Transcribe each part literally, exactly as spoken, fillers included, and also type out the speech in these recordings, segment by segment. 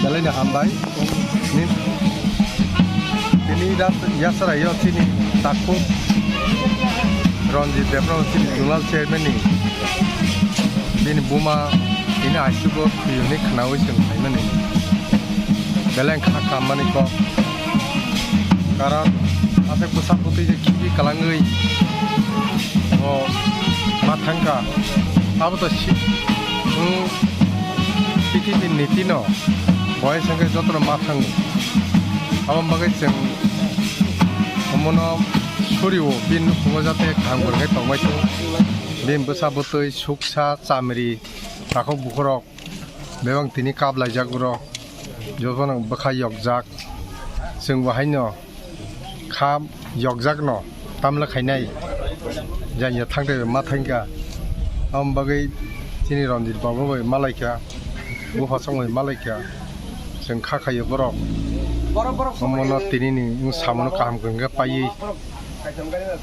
Belai no hambai. Ni, tini rat yasara yo chini takhuk Ranjit Debbarma chini zonal chairman ni bini buma tini aisugo thwiyuni khwnawi chwng phaimani. Belai kha kammani kok. Karon aswk bwsa bwtwi je khibi kwlangwi o ma thangkha. Abo to si-, wng pithibini niti no boyes hwnkhe jotono ma thango. Aboni bagwi chwng omono surio bini nukhungo jate kaham kwrwngkhe tongbai thung. Bini bwsa bwtwi suksa chamri takhuk bukhurok bebak tini kap laijak oro, jotono bwkha yokjak. Chwng bo haino kha yokjakno tamle khainai, janya thangtai bai ma thangkha. Aboni bagwi chini Ranjit babu bai malaikha, buphasong bai malaikha, chwng kha khaio borok. Omono tinini wng samono kaham kwrwngkhe paiwi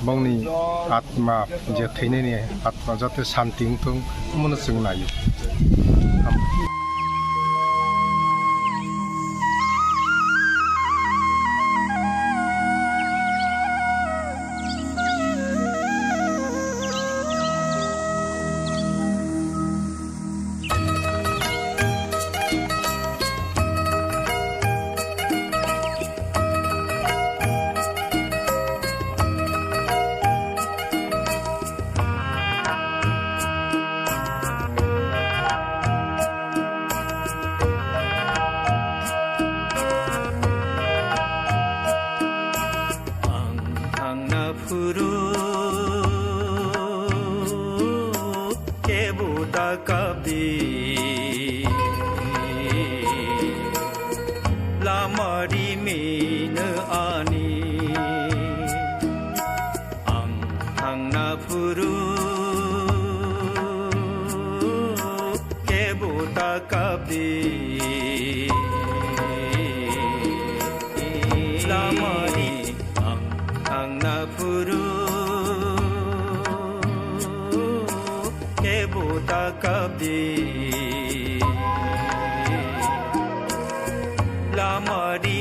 bongni atma, je thwinani atma jate santi wngthung, omono chwng naio. Ang thangna phuru kebo da kapdi, lama rimino ani. Ang thangna phuru kebo ta kapdi, lamani ang thangna phuru kebo ta kapdi, lamani